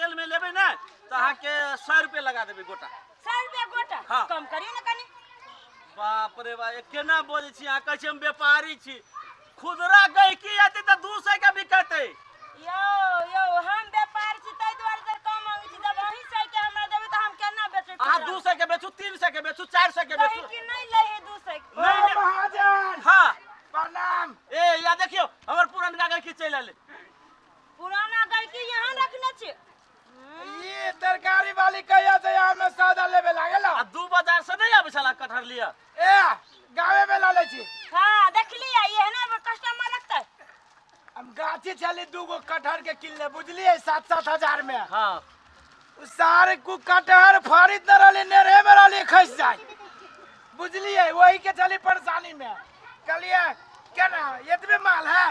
Retail में लेबै ने तऽ अहाँके 100 रुपए लगा देबै गोटा। 100 रुपया गोटा? हाँ। कम करियौ ने कनि। बाप रे बा, केना बजै छी अहाँ? कहै छी हम व्यापारी छी, खुदरा गहिकी एतै तऽ 200 के बिकेतै। यौ यौ, हम व्यापार छी, ताहि दुआरे तऽ कम मांगै छी। जब अहीं 100 के हमरा देबै तऽ हम केना बेचबै? अहाँ 200 के बेचू, 300 के बेचू, 400 के बेचू। कही कि नहि लै है 200? नहि, नहि। महाजन। हाँ। प्रणाम। ए या, देखियौ, हमर पुरनका गहिकी चलि एलै। पुराना गहिकी यहाँ रखने छी? ये तरकारी वाली कहिया से यहाँ में सौदा लेबे लागल? आ दू बाजार से नहि आबै छला कटहर लिअ? ए, गावे में ला ले छी। हाँ, देखलियै, एहने कस्टमर रखतै। हम गाछी छली दूगो कटहर के किनले, बुझलिए, 7-7 हजार में। उ सारे कु कटहर फरित न रहली, नेरे में रहली, खस जाए, बुझलिए। वही के चली परेशानी में कहलिए, केना एतबे माल है?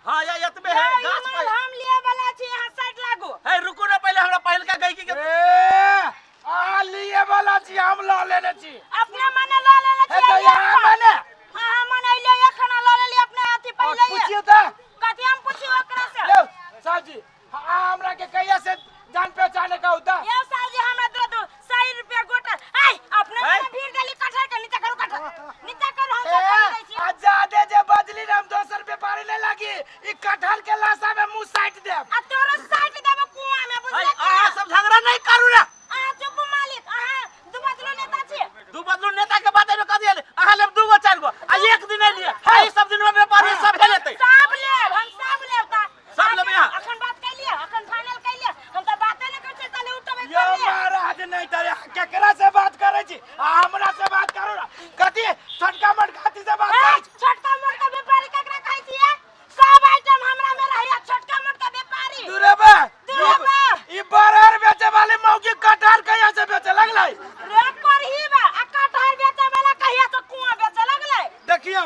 हाँ, या एतबे है। यौ, ई गाछ माल पर हम लिए वाला छी, यहाँ साइड लागू। हे, रुकू ने, पहिले हमरा पहिलका गहिकी के ए, अहाँ लिए वाला छी, हम लऽ लेने छी। अपने मने लऽ लेने हे छी। तऽ यहाँ मने हाँ हाँ, मने अइले एखन लऽ लेली अपने अथी पहिले। पूछियो तऽ। कथी हम पूछी ओकरा से? यौ साहब जी, अहाँ हमरा के कहिया से जान पहचाने का होता? यौ साहब जी, हमरा दे दू 100 रुपया गोटा। आइ अपने है? मने भीड़ देली कटहर के। नीचा करू कटहर, नीचा करू, हम ए, सब खरीदै छी। आ जादे जे बजली ने, हम दोसर व्यापारी नहीं लागी, ई कटहल के लाशा में मुंह साटि देब। आ तोरो साइड देबो कुआं में, है, बुझले? अहाँ सब झगड़ा नहीं करू ने। अहाँ चुप मालिक, अहाँ दू बदलू नेता छी। दू बदलू नेता के बात एमे कथी एलै? अहाँ लेब दू गो, चारि गो आ एक दिन एलियै, आ ई सब दिन में व्यापारी सब हे लेतै। सब लेब, हम सब लेब तऽ। सब लेबै अहाँ? अखन बात कैलियै, अखन फाइनल कैलियै? हम तऽ बाते नहि करै छियै, ताले उठबै। यो महाराज, नहीं तर केकरा से बात करे छी? आ हमरा से बात करू ना, कथी छोटका मोटका हाथी से बात करै छी? छोटका मोटका व्यापारी केकरा कहै छियै? सब आइटम हमरा में रहैया, छोटका मोटका व्यापारी। दूरे बे। दूरे बे। ई बरहर बेचे वाली मौगी कटहर कहिया से बेचे लगलै? रे करही बा, आ कटहर बेचे वाला कहिया से कुआं बेचे लगलै? देखियौ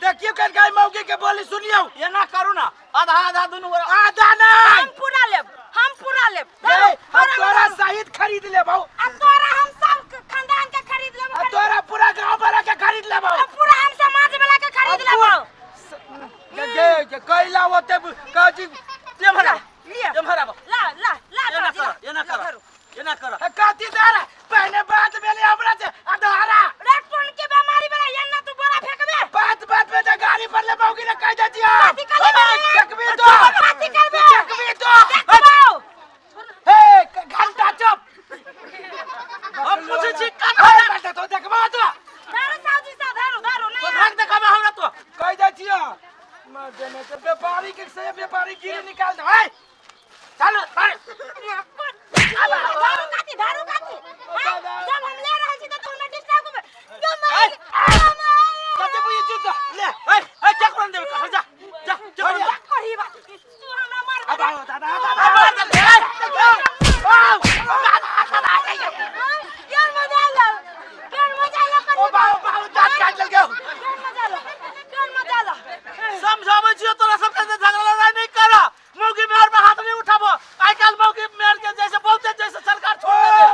देखियौ, कनका मौगी के बोली सुनियौ। एना करू ना, आधा आधा दुनू गोरा। आधा नहीं। हम पूरा लेब, हम पूरा लेब। ये, हम धरू, तोरा धरू। सहित खरीद लेबौ। आ तोरा हम सब खानदान के खरीद लेब। आ तोरा पूरा गांव वाला के खरीद लेबौ। आ पूरा हम समाज वाला के खरीद लेबौ। गे गे, कैला ओते काजी। एम्हर आबो। लिअ। एम्हर आबो। ला ला ला। एना साजी, ला। कर, एना ला, कर। धरू। एना कर। कथी दर पहले बात भेले हमरा से अधारा। रे कोन के बीमारी वाला, एना तू बोरा फेंकबे? बात बात में तो गाड़ी पर ले मौगी ने कह दे दिया। कथी कहले बे? देखबी तो। कथी करबे? देखबी तो। देखबौ। हे, घंटा चुप। हम पूछै छी हे कटहर बेटा, तो देखबा तो। धरू साजी सा, धरू धरू। तो नहीं भाग देखाबे हमरा तो। कह दे छियो, मर देने से व्यापारी के से व्यापारी गिरी निकाल दे। हे चल चल। धरू काती, धरू काती। हैं? जब हम ले रहल छी त तू हमरा डिस्टर्ब करबे। कते बुझी छी तो ले। ए ए, क्या करन देबे कटहर? जा जा, क्या करन दे? करही बा, तू हमरा मार। अब आओ दादा दादा। मार दे, ए। आओ दादा दादा। यार मजा लो, केन मजा लो। ओ बाबू बाबू, दांत काट लेल गयो। केन मजा लो, केन मजा लो। समझाबै छियो तोरा सबके जे झगड़ा लड़ाई नहीं कर, मौगी मेहर में हाथ नहीं उठाबो। आइ काल्हि मौगी मेहर के जैसे बहुते जैसे सरकार छोड़ देले।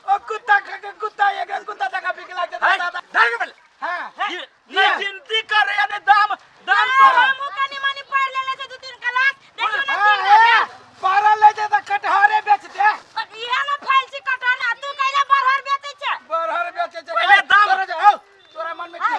ओ कुत्ता के कुत्ता, एक कुत्ता जगह बिकला के। है, दादा। धर के पहिले। हां। ये नहीं गिनती करे या नहीं, दाम दाम तोरा। हमहूँ कनी मनी पढ़ लेले छै दू तीन क्लास, देखियौ ने। हां। तीन ए, पारल ले जे त कटहरे बेच दे। इहे ने फैल छी कटहर, आ तू कैला बरहर बेचै छै? बरहर बेचे छै। पहिले दाम- तोरा जे हौ, तोरा मन में की?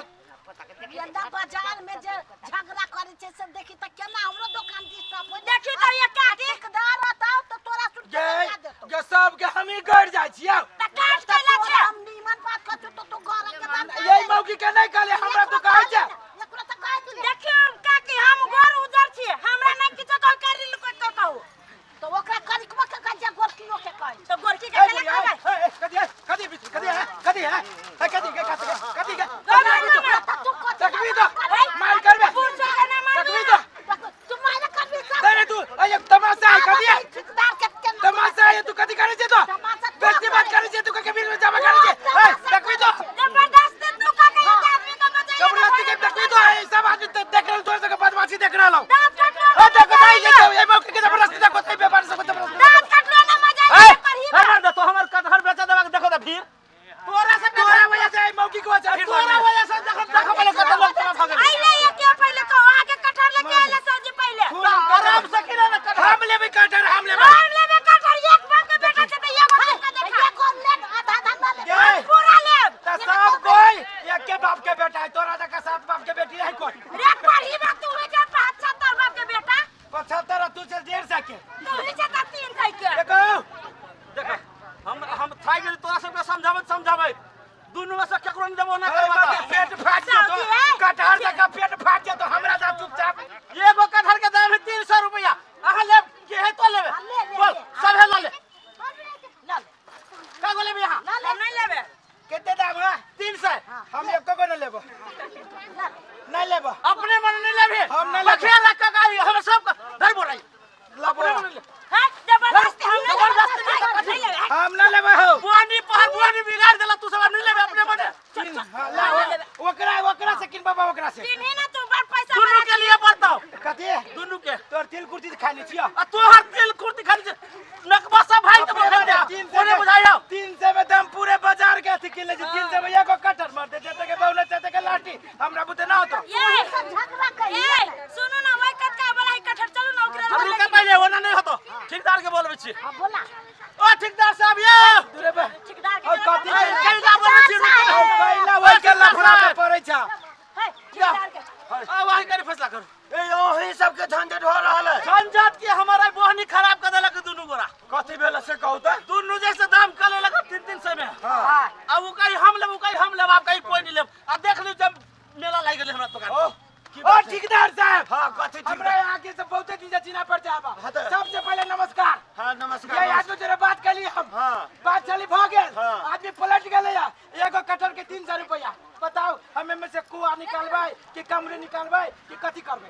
गेंदा बाजार में जे झगड़ा करे छै से देखी त केना हमरो दुकान डिस्टर्ब हो। देखी त ये काटी। ठेकेदार रहतौ त तोरा सुन के गे लगा देतौ। गे, सबके हमही गड़ जाइ छियौ। त काट त कैला तोरा छै? हम नीमन बात कहछौ त तू घर के बात। यही मौकी के नहीं कहले, हमरा तो कहै छै। एकरो त कह दिले। देखियौ काकी, हम गोर उजर छी, हमरा नहि किछो कहू, करी को कहू। त ओकरा करिकबा के कहै छै, गोरकियो के कहै छै। त गोरकी के ए केला बुढ़िया, कहबै? ए, ए, कथी है, कथी बीच, कथी है, कथी है, ए, कथी के, कथी के, कथी के? त तू कथी? देखबी तो मार करबे। बूढ़ सूढ़ के ना मारबी। देखबी तो। तू मारे करबी सब। नहीं रे तू, ए, एक तमाशा है, कथी है? ठेकेदार के केना तमाशा है, तू कथी करे छे तो? तमाशा तोरा बेइज्जती बात करे। करे छे तू, के बीच में जमा करे छे। ए, देखबी तो। जबरदस्ती तू का के एक आदमी के बचाइए। समझाबै दुनू में से केकरो नहीं देबो ना अरे करबा बाप रे, पेट फाट जेतो साहब जी, ए? कटहर जका पेट फाट जेतो हमरा दा चुपचाप एगो कटहर के दाम है 300 रुपया अहाँ लेब के है तो लेबे हाँ, ले, ले, बोल ले। सब है ल ले ल ले का गो लेबे यहाँ ल ले हम नहीं लेबे कते दाम है 300 हम एको गो न लेबो नहीं लेबो अपने मन नहीं लेबे हम नहीं लेबे। बखेर रख के गाई हम सब धर बोराई लेबो अपने मन नहीं ले हट जबरदस्ती हम नहीं जबरदस्ती नहीं लेबे नहीं लेबे हम न लेबो हो बुआनी पहर बुआनी बिगाड़ देला तू सब नहीं लेबे अपने मने हाँ, ला, ओकरा ओकरा से किन बाबा ओकरा से किन्ही ना तू बड़ पैसा दुनू बना के लिए पड़तो कथी दुनू के तोर तिल कुर्ती खाली छियो आ तोहर तेल कुर्ती खाली छै नकबा सब भाई तो अपने बोल मने तीन सौ कोने के- बुझाइयो 300 में दम पूरे बाजार के अथी किन ले छी 300 में एगो कटर मार दे जते के बहुना चाचे के लाठी हमरा बुते ना होतो ये सब झगड़ा करी ए सुनू ना वही कटका वाला है कटहर चलू ना ओकरा हम रुके पहिले ओना नहीं होतो ठेकेदार के बोलबै छी हाँ बोला ओ ठेकेदार साहब यो दूरे बा ठेकेदार के और कथी ए, कैला बोलबै छी रुके और कैला ओइ के लफड़ा पे पड़ै छ है ठेकेदार के आ वही करे फैसला करू ए अहीं सबके झंझट हो रहल है झंझट के हमारा बोहनी खराब कर देलक दुनू गोरा कथी भेल से कहू तऽ दुनू जैसे दाम कर लेलक 3-300 में हाँ आ उ कहीं हम लेब उ कहीं हम लेब आप कहीं कोई नहीं लेब आ देख लियौ जब मेला लागि गेलै हमरा दुकान ओ की ओ बात है? ठेकेदार साहब हाँ कथी ठीक हमरा आगे से बहुते चीज चिन्ह पड़ जाबा हाँ तऽ- सबसे पहले नमस्कार हाँ नमस्कार ये आदमी जरा बात कली हम हाँ। बात चली भ गेल हाँ। आदमी पलट गेलै या एगो कटहर के 300 रुपया बताओ हमें में से कुआ निकालबै कि कमरे निकालबै कि कथी करबै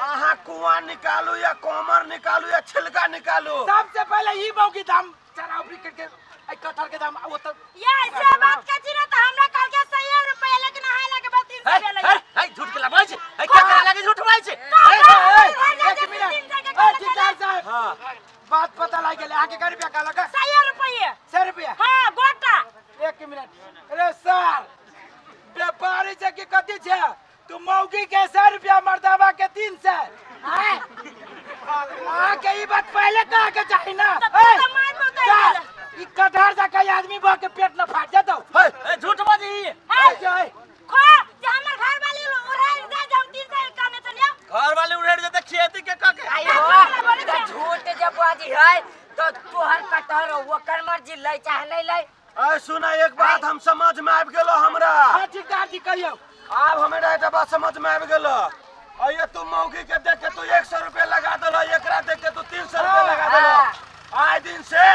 अहाँ कुआं निकालू या कोमर निकालू या छिलका निकालू सबसे पहले ई मौगी दाम चढ़ाओ करके एहि कटहर के दाम ओ तऽ ये से बात के छी ना त हमरा कल के 100 रुपया लेकिन अहाँ लगे बस 300 है रुपया है लगे है झूठ के लबाई छै है क्या करे लागे झूठ बाई छै ए, ए, एक मिनट तीन सौ के ए, ठेकेदार साहब हाँ बात पता लागि गेलै अहाँके कै रुपया कहलक 100 रुपया 100 रुपया हां गोटा एक मिनट अरे सर व्यापारी छै कि कथी छै तू मौगी के 100 रुपया मर्दाबा के 300 आय अहाँके ई बात पहले कह के चाही ना तऽ तू ए, तऽ मारि पौतै सर, ई कटहर जकाँ ई आदमी भऽ के पेट न फाटि जेतौ है ए झूठ बाजी है जय खो जे हमर घर वाली उड़ाइ जाय जे हम 300 कहने छलियै घर वाले उड़ेड़ जेते खेती के कके आई हो तऽ झूठ जे बाजी है तो तोहर कटहर हो, ओकर मर्जी लै चाहे नहीं लै अरे सुना एक बात हम समझ में आबि गेलो हमरा हाँ ठेकेदार जी कहियौ आब हमरा एकटा बात समझ में आबि गेलो अये तू मौगी के देख के तू 100 रुपया लगा देलो एकरा देख के तू 300 रुपया लगा देलो आए दिन से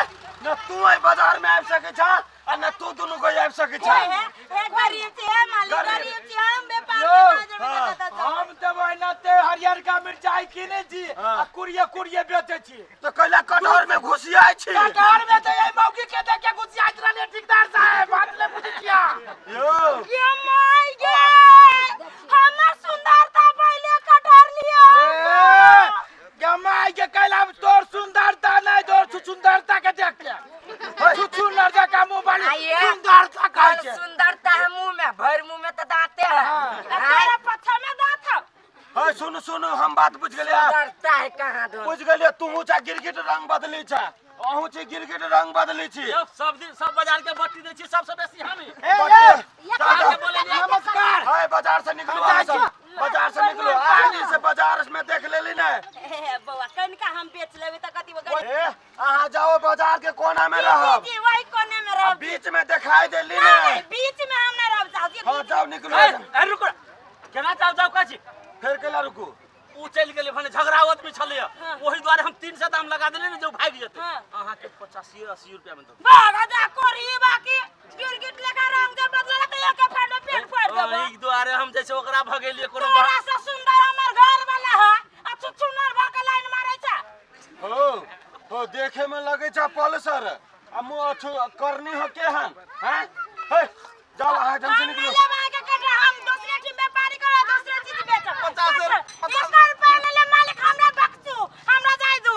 न तू एहि बाजार में आबि सकै छह आ न तू दुनू कोई आबि सकै छह ए ए गरीब छी हे मालिक गरीब। गरीब छी हम व्यापार यौ, के बाजार में कतऽ जाउ? हम तऽ ओहिना ते हरियरका मिरचाई किनै छी हाँ। आ कुरिये कुरिये बेचै छी तो कैला कटहर में घुसियाइ छी कटहर में तऽ एहि मौगी के देख के घुसियाइत रहलै ठेकेदार साहेब बात नहि बुझै छियै यौ ये my गे हमर सुंदरता पहिले कटहर लियो गमाई के कैला तोर सुंदरता नहीं तोर सुंदरता के देख के छुछुनर जकाँ मुँह वाली आइए। सुंदरता कहै कल छै सुंदरता है मुंह में भर मुंह में तो दांते है हाँ। तोरा पत्थर में दांत हौ है सुन सुन हम बात बुझ गेलियै सुंदरता है कहाँ दो बुझ गेलियै तूहू छा गिरगिट रंग बदली छा अहूँ छी गिरगिट रंग बदली छी यौ सब दिन सब बाजार के बट्टी दै छी सबसे बेसी हम ही ए, ए, बाजार के बोले नमस्कार हाय बाजार से निकलो हम अहाँ जाइ सब बाजार से निकलो आइ दिन से बाजार में देख लेली ने हे बौआ कनिका हम बेच लेबै तऽ कथी गरीब ए अहाँ जाओ बाजार के कोना में रहब जी जी वही कोने में आ रहब बीच में दिखाई देली ने नहीं बीच में हम नहीं रहब जाओ जी हाँ जाओ निकलो ए ए रुको केना जाओ जाओ कहै छी फेर केला रुकू उ चलि गेलै भने झगड़ा आदमी छलैया ओहि दुआरे हम 300 दाम लगा देलियै ने जे उ भागि जेतै हाँ। अहाँ के 85 80 रुपया में दऽ बागा जा कोरी बाकी गिरगिट लेखा रंग जे बदलल तऽ एक फाड़ में पेट फाड़ देबो ओहि दुआरे हम जे छै ओकरा भगेलियै कोनो तोरा से सुंदर हमर घर वाला है आ छुछुनर भऽ के लाइन मारै छै हो हो देखे में लगे छ पल्सर आ मुँह अथु करनी हो केहन हैं हे जाओ अहाँ एहिठाम से हम निकलो नहीं लेब अहाँके कटरा हम दोसरे ठाम व्यापारी करब दोसरे चीज बेचब 50 एक रुपया ले ले मालिक हमरा बख्शू हमरा जाय दू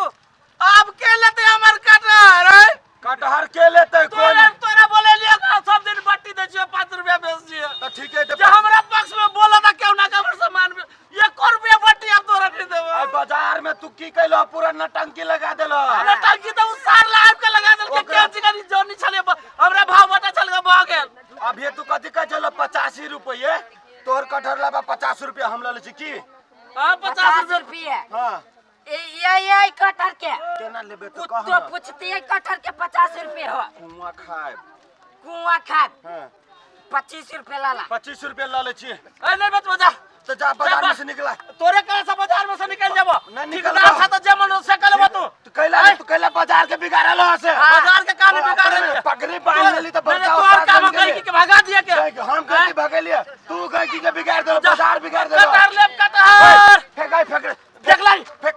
आब के लेतै हमर कटहर आँय? कटहर के लेतै कोन तोरे तोरा बोलेलियै सब दिन बट्टी दै छियै 5 रुपया बेच छियै तऽ ठीक है जे तऽ हमरा पक्ष में बोला था क्यों ना कबर सामान में एको रुपया बट्टी अब तोरा नहीं देबो आइ बाजार में तू की कैलो पूरा नटंकी लगा देलो नटंकी तऽ उ सार लाब के लगा देलकै ओकरा- केहन चिकनी जोनी छलै हमरा भाव बटा छल के भऽ गेल अभी तू कथी कहै छलो 85 रुपये तोहर कटहर लाबा 50 रुपया हम लऽ लै छी की हाँ 50 पचास रुपया रुपये हाँ ए ये ये कटहर के केना लेबे तो कह कुत्तो ना पूछती है कटहर के 50 रुपये हो कुआं खाएब कुआं खाब। हाँ। 25 रुपया लाला। 25 रुपया ला ले छियै। ए नहीं बेचबो जा। तो जा बाजार में से निकला। तोरे करे से बाजार में से निकल जाबो। नहीं निकलबो। ठेकेदार था तो जे मन से कर लेबो तू। तू कैला तू कैला बाजार के बिगाड़ल हो से। बाजार के काम बिगाड़ल अपने पगड़ी बांध लेली तो बड़का तोर उस्ताद काम बन गेली। गई के भगा दिया के। गई के, हम गई के भगेलिए, तू गई के बिगाड़ देलो, बाजार बिगाड़ देलो। कटहर लेब कटहर। फेंक आई, फेंक रे। फेंक लाई। फेंक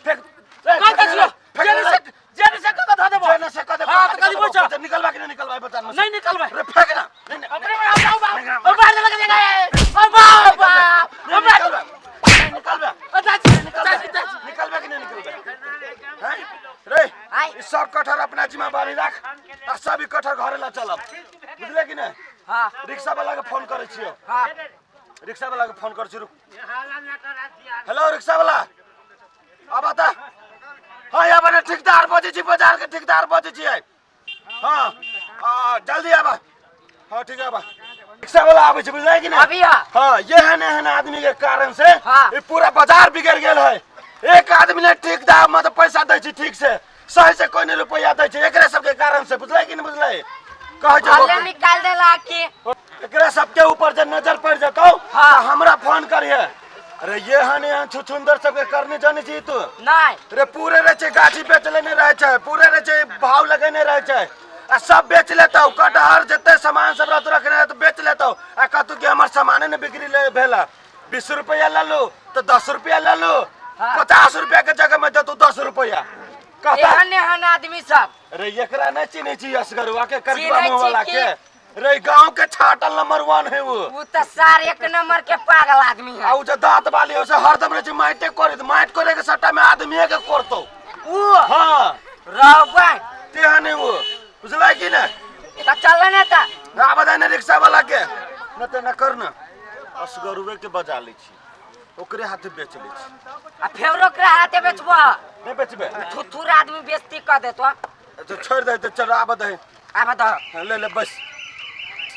फेंक। ए, कौन फेंक रे, कछलो? फेंक जेने रे। से जेने से कत धो देबो। जेने से कह दे, हां तो कदी पूछो। निकलवा कि नहीं निकलवा बाजार में से? नहीं निकलबे। अरे फेंक ना। नहीं, नहीं, अपने में आओ बाप। नहीं, ओ बाहर लग जाएगा। ओ बाप बाप। नहीं ओ बाप। निकलबे, नहीं निकलबे। ओ चाची चाची चाची। निकलबे कि नहीं निकलबे? हैं? रे आय। ई सब कटहर अपना जिम्मेवारी राख आ सब ई कटहर घरे ला चलब, बुझले कि नहीं? हाँ। रिक्शा वाला के फोन करे छियो। हाँ। रिक्शा वाला के फोन कर छी, रुक। हेलो रिक्शा वाला, अब आता। हाँ यहाँ बने ठेकेदार बजै छी, बाजार के ठेकेदार बजै छियै। हाँ हाँ जल्दी आबा। हाँ ठीक है आबा। रिक्शा वाला आबै छै, बुझलै कि नहीं? अभी हाँ। हाँ ये एहन एहन आदमी के कारण से हाँ। ई पूरा बाजार बिगड़ गेल है। एक आदमी ने ठेकेदार मतलब पैसा दै छै ठीक से, सही से कोई नहीं रुपया दै छै, एकरे सबके कारण से, बुझलै कि नहीं बुझलै? कहै छै भले निकाल देला कि एकरा सबके ऊपर जे नजर पड़ जतौ हाँ। तऽ हमरा फोन करिहे। अरे ये हन एहन छुछुंदर सबके करनी जानी छी तू? नहीं। रे पूरे रहे छै गाछी बेच लेने रहे छै, पूरे रहे छै भाव लगेने रहे छै आ सब बेच लेतौ। कटहर जते सामान सब रहतौ रखने तऽ बेच लेतौ आ कहतौ कि हमर सामाने ने बिक्री भेल। 20 रुपया ललू तऽ 10 रुपया ललू, हाँ। 50 रुपया के जगह में देतौ 10 रुपया। कहता एहन एहन आदमी सब। रे एकरा नहीं चिन्है छी असगरुआ के, करकुआ चिन्है मुँह छी वाला की? के। रे गांव के छाटल नंबर 1 है वो। वो तो सार एक नंबर के पागल आदमी है। आ उ जे दांत वाली है, उसे हरदम रहे छै माइटे करे, माइट करे के सट्टा में आदमी के करतो वो? हाँ। रहबै। तेहन है वो, बुझलै कि नहीं? तो चल ने त। ना बजाय ने रिक्शा वाला के न ते न कर न, असगरुए के बजा लै छी, ओकरे हाथे बेच लै छी। आ फेर ओकरा हाथे बेचबो? नहीं बेचबे। थुथुर आदमी बेइज्जती कर देतो। तो छोड़ दे, तो चल आब दे। आब दे। हाँ, ले ले बस।